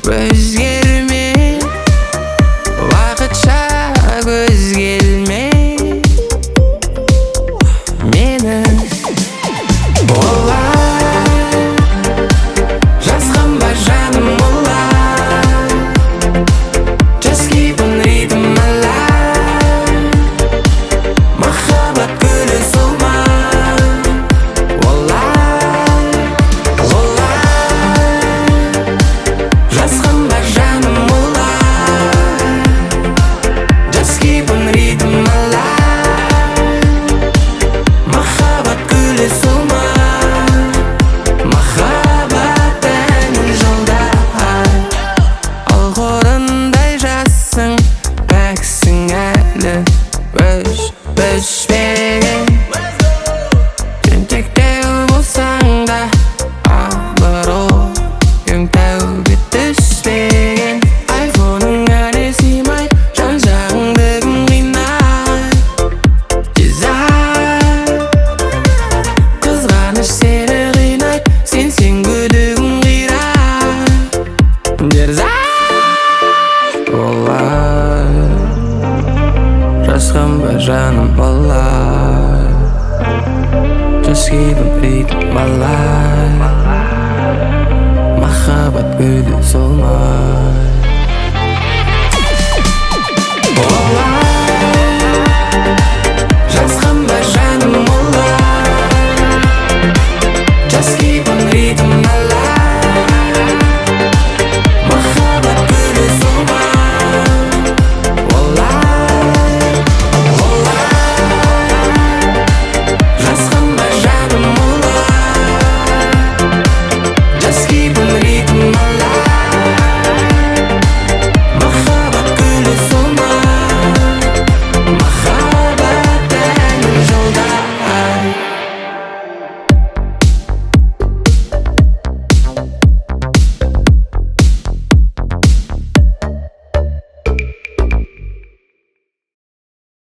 Өзгерме, уақытша көз келме. Мені олай жасқанба, жаным, олай. Just keep on ритм alive. Махаббат гүлі солмай. Олай, олай жасқанба, жаным, олай. Just keep on ритм alive. Махаббат гүлі солмай. Махаббат әнін жолдай. Алғорындай жассың, пәксің әлі, өш өшпеген. Тентектеу болсаң да, абыройың тәубе түспеген. Айфоның әлі сыймай, жан жағыңды кім қинай? Дизайн. Қызғаныш сені қинайды, сенсең, күдігің қирай. Дерзай. Олай жасқанба, жаным, олай. Just keep on ритм alive. Махаббат гүлі солмай.